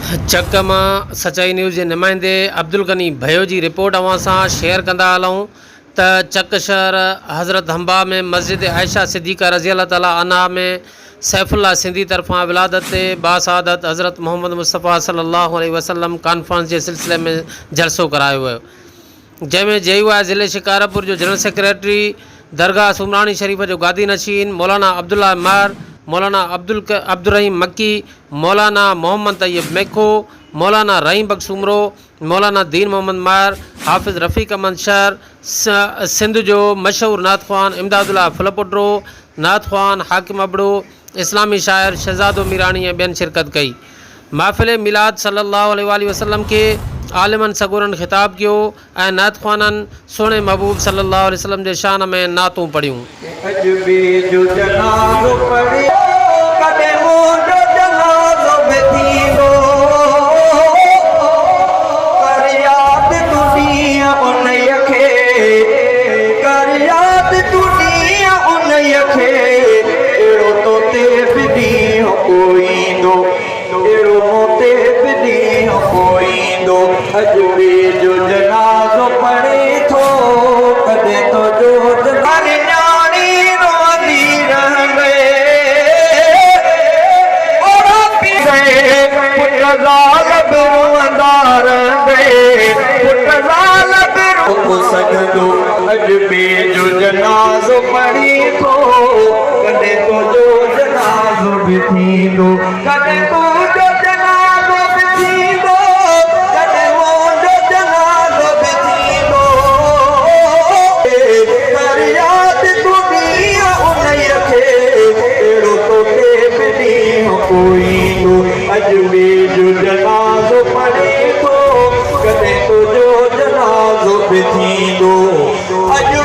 چڪ مان سچائي نيوز جي نمائندي عبدالغني ڀيو جي رپورٽ اوهان سان شيئر ڪندا هلون ته چڪ شهر حضرت هنباهه ۾ مسجد عائشه صديقه رضي الله تعالٰي عنها ۾ سيف الله سنڌي طرفان ولادت باسعادت حضرت محمد مصطفيٰ صلي الله عليه وسلم ڪانفرنس جي سلسلي ۾ جلسو ڪرايو ويو. جنهن ۾ جي يو آء ضلعي شڪارپور جو جنرل سيڪريٽري، درگاهه سومراڻي شريف جو گادي نشين مولانا عبدالله مهر، مولانا عبدالرحيم مڪي، مولانا محمد طيب ميکو، مولانا رحيم بخش سومرو، مولانا دين محمد مهر، حافظ رفيق احمد شر، سنڌ جو مشهور نعت خوان امداد الله ڦلپوٽو، نعت خوان حاڪم ابڙو، اسلامي شاعر شهزادو ميراڻي ۽ ٻين شرڪت ڪئي. محفل ميلاد صلي الله عليه واٰله وسلم کي عالمن سڳورن خطاب ڪيو ۽ نعت خوانن سهڻي محبوب صلي الله عليه وسلم جي شان ۾ نعتون پڙهيون. اڄ ٻئي جو جنازو پڙهي ڪڏهن منهنجو جنازو به ٿيندو ڪر ياد تون ڏينهن انهيء کي ڪر ياد تون ڏينهن انهيء کي اهڙو تو تي به ڏينهن ڪو ايندو اهڙو مون تي به ڏينهن ڪو ايندو اڄ ٻئي جو جنازو پڙهين ٿو ڪڏهن تنهنجو هر نياڻي روئندي رهندي اوڙا پٽ زال به روئندا رهندي پٽ زال به روئندو سگهندو اڄ ٻئي جو جنازو پڙهين ٿو ڪڏهن تنهنجو جنازو به ٿيندو ڪڏهن تنهنجو جنازو به ٿيندو ڪڏهن منهنجو جنازو به ٿيندو ڪر ياد تون ڏينهن انهيء کي اهڙو توتي به ڏينهن ڪو ايندو اڄ ٻئي جو جنازو پڙهين ٿو ڪڏهن تنهنجو جنازو به ٿيندو اڄ.